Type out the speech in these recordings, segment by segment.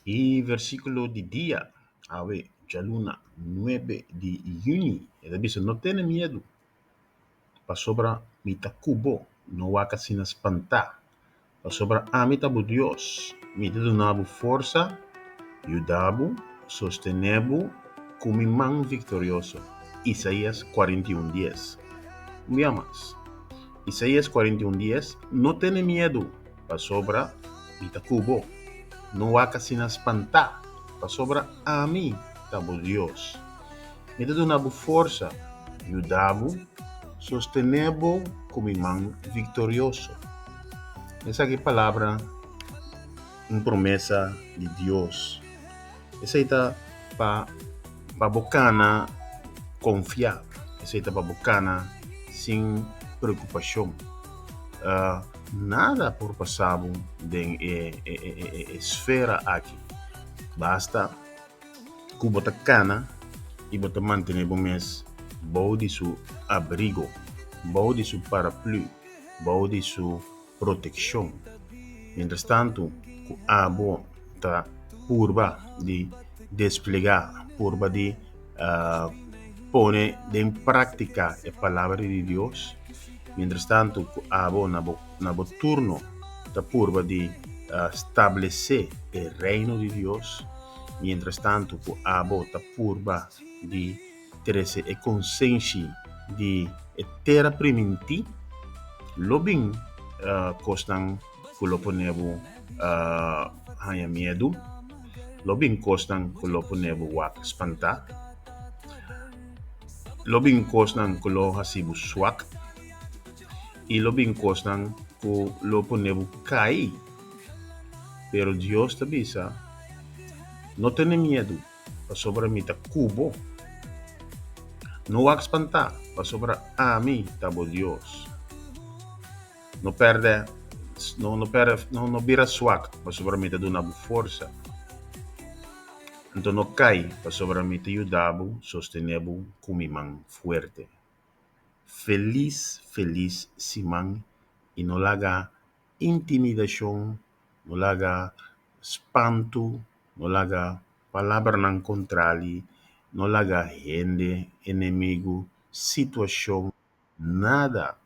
E versíkulo di dia, awe djaluna nuebe di yüni, e ta bisa, No tene miedu, pasobra mi ta ku bo, no wak asina spantá, pasobra ami ta bo Dios, mi ta duna bo forsa, yuda bo, sostené bo ku mi man viktorioso. Isaías 41 dies. Un bia mas. Isaías 41 dies, No tene miedu, pasobra mi ta ku bo. No wak asina spantá, pasobra ami ta bo Dios. Mi ta duna bo forsa, yuda bo, sostené bo ku mi man viktorioso. Esaki palabra un promesa di Dios. Esei ta pa pa bo kana konfiá. Esei ta pa bo kana sin preokupashon. Nada por pasa bo den e esfera aki. Basta ku bo ta kana i bo ta mantené bo mes bou di su abrigo, bou di su paraplü, bou di su protekshon. Mientrastantu ku abo ta purba di desplegá, purba di pone den práktika e Palabra di Dios, mientrastantu ku abo na bo na bo turno ta purba di stablesé e Reino di Dios, mientrastantu ku abo ta purba di trese e konsenshi di e tera primintí, lo bin kosnan ku lo pone bo haña miedu, lo bin kosnan ku lo pone bo wak spantá, lo bin kosnan ku lo hasi bo swak i lo bin kosnan ku lo pone bo kai. Pero Dios ta bisa, No tene miedu. pasobra mi ta ku bo. No wak spantá, pasobra ami ta bo Dios. No pèrdè, no no pèrdè, no no bira swak, pasobra mi ta duna bo forsa. Anto no kai, pasobra mi ta yuda bo sostené bo ku mi man fuerte. Felis, felis siman i no laga intimidashon, no laga spantu, no laga palabranan kontrali, no laga hende, enemigu, situashon, nada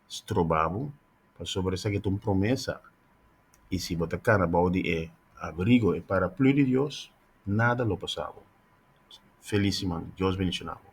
stroba bo, pasobra esaki ta un promesa i si bo ta kana bou di e abrigo, e paraplü di Dios, nada lo pasa bo. Felis siman, Dios bendishona bo.